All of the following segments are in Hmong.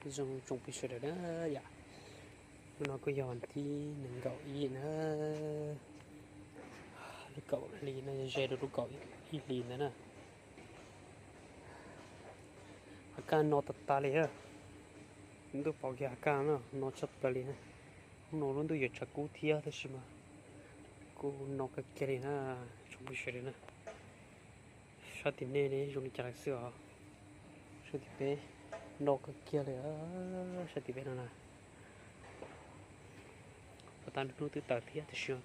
Zoo tsoom phooj ywg sawv daws na yom, hnub no kuj yog vas thib nees nkaum ib na, lub kaum hli no ze rau lub kaum ib hlis ntawd na. Hav kaj no tas tas li, ntuj pom kiag hav kaj no no tshaj plaws li na. Hnub no lub ntuj yuav tshav kub thiab tab sis mas kuj no kawg kiag li na, tsoom phooj ywg sawv daws na. Sab tim nej ne zoo li cas lawm xwb os? Sab tim peb no kawg kiag li, sab tim peb no na. Pos tab hnub twb tawm thiab tab sis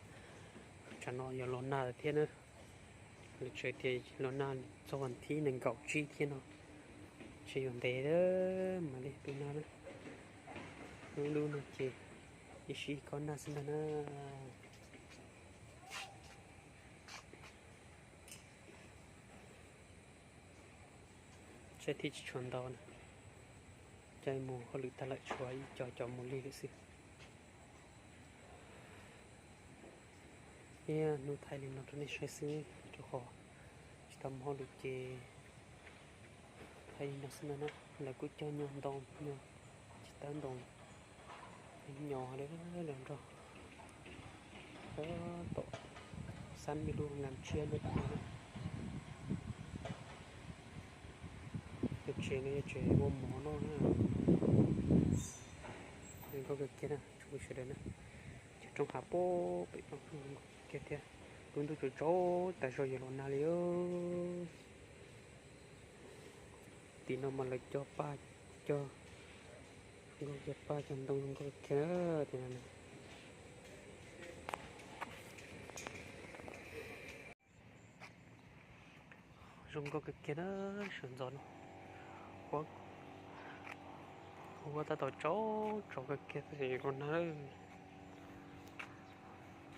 tsam no yuav los nag lawm thiab na. Lawv tseem tias los nag txog vas thib nees nkaum tsib thiab no, ntshe yuav ntev mam li pib nag na. Lub ntuj no ces ib sij kob nag xwb ntag na. Saib thiab tsis tshua ntau na, caij mus hauj lwm tag lawm tshuav ib co cov mus lig lawm xwb. Thiab hnub thaij li no rau nej saib xwb rau qhov tsis tau mus hauj lwm ces thaij li no xwb ntag na. Lawv kuj cog nyuag ntoo, nyuag tsis tawb ntoo, nyuag los nrog tom xab me lub nkas tshiab nyob tom no na. Tej tsev no yog tsev ua mov noj na. Zoo nkauj kawg kiag na tsoom phooj ywg sawv daws na. Cov roob hav pem no zoo nkauj kiag thiab. Lub ntuj tsaus tsaus tas zog yuav los nag li. Tim no mas lawv cog paj, cog nkauj, cog paj cog ntoo zoo nkauj kiag tim no. Zoo nkauj kawg kiag na, sawv ntxov no. Huab tab tom tsaus tsaus kawg kiag tab sis los nag lawm.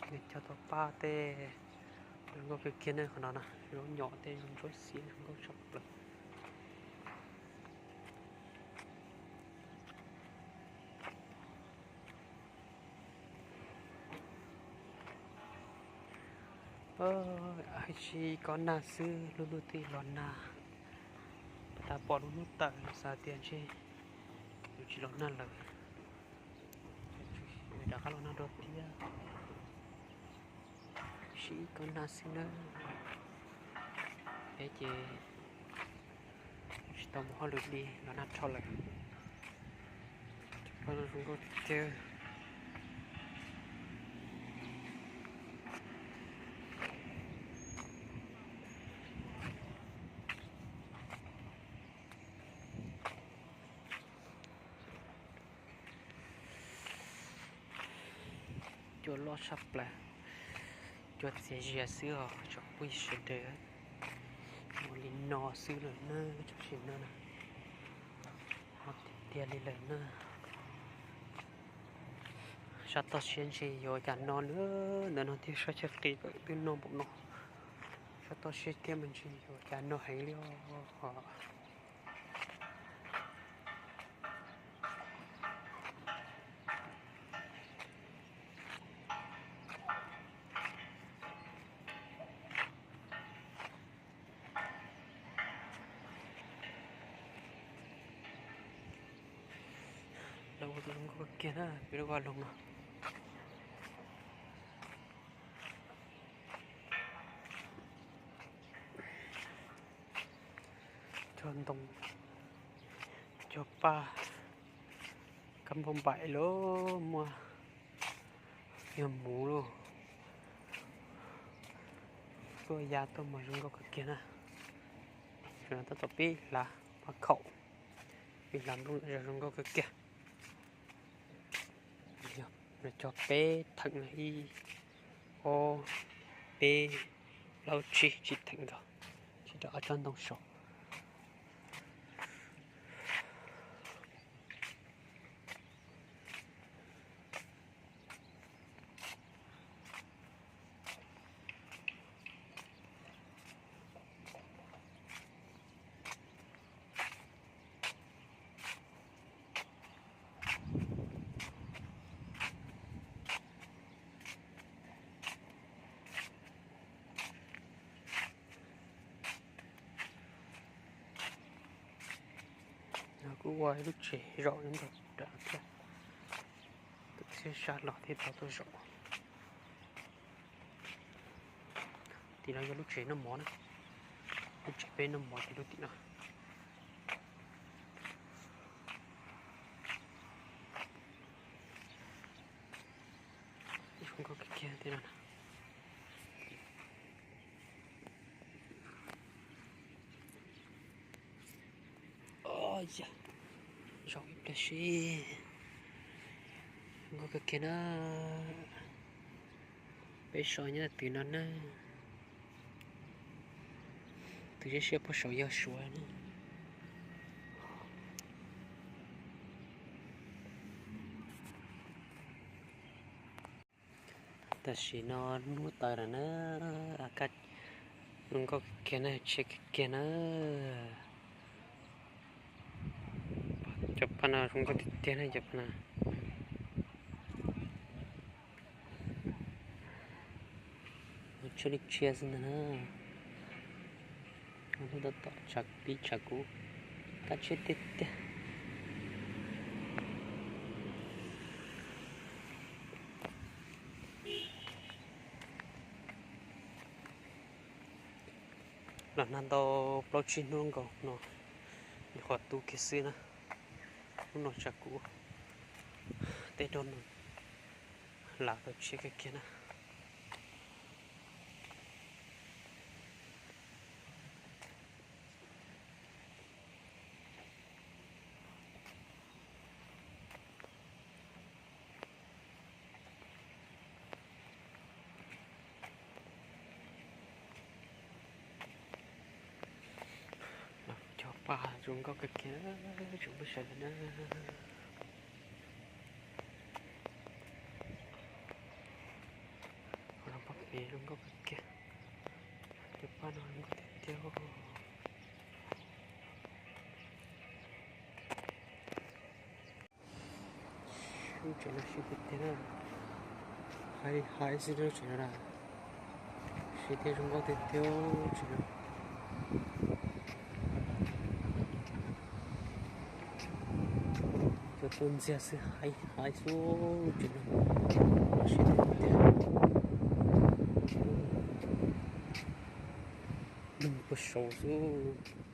Nws cog tau paj tej zoo nkauj kawg kiag na, qhov no na, zaub nyom tej zoo ntsuab xiab zoo nkauj tshaj plaws. Ib sij kob nag xwb lub ntuj twb los nag. Pom tas pom lub hnub tawm xav tias ntshe yuav tsis los nag lawm, rov qab los nag dua thiab. Ib sij kob nag xwb na, peb ces tsis tau mus hauj lwm li los nag dhau lawm. Zoo nkauj tiag. Cua loj tshaj plaws, cua txias zias xwb os tsoom phooj ywg sawv daws. Ua li no xwb lawm na, tam sim no na, ho tiag tiag li lawm na. Sab toj siab ntshe yuav cas no na, ntawm no thiab sab chaw qis lawm twb no npaum no. Sab toj siab thiab mas ntshe yuav cas no heev li os. Lawv ua tus zoo nkauj kiag na, peb lub vaj loog no. Cog ntoo, cog paj, kab npauj npaim los muaj, yog muv los tuaj ya tuaj mas zoo nkauj kawg kiag na. Tab tom pib hlav maj khaum, pib hlav nplooj zog zoo nkauj kawg kiag. Yog cog peb theem na, ib, ob, peb, plaub, tsib, tsib theem nkaus, tsib rau ob tsob ntoo saud. Ua lub tsev zaum nyob ntawm thiab, tus txiv sab los thiaj tau tuaj zaum. Tim no yog lub tsev noj mov na, lub tsev peb noj mov ces lub tim no. Zoo nkauj kiag kiag tej no na. Zaum ib pliag seb. Zoo nkauj kiag kiag na. Peb so nyob twg no na. Tus siab siab puag saud yog Suav na. Tam sim no hnub tawm lawm na, zoo nkauj kiag kiag na, ntsia kiag kiag na. Cov paj no zoo nkauj tiag tiag na cov paj no. Tshuav li tshiab xwb ntag na. Hnub tab tom tshav pib tshav kub, kab tshiab tiag tiag. Los nag ntau plaub tsib hnub nkaus no, nyuam qhuav tu kiag xwb na. Hnub no tshav kub, tej roob no lav tau tshiab kiag kiag na. Cov paj zoo nkauj kawg kiag, tsoom pej sawv daws na. Paj pem zoo nkauj kawg kiag, cov paj no zoo nkauj tiag tiag. Lub tsev no siab tiag tiag na, haib haib xwb lub tsev no na, siab thiab zoo nkauj tiag tiag lub tsev no. Cov tuaj ntxiag xwb haib haib xwb lub tsev no, siab tiag tiag. Neeg puag saud xwb.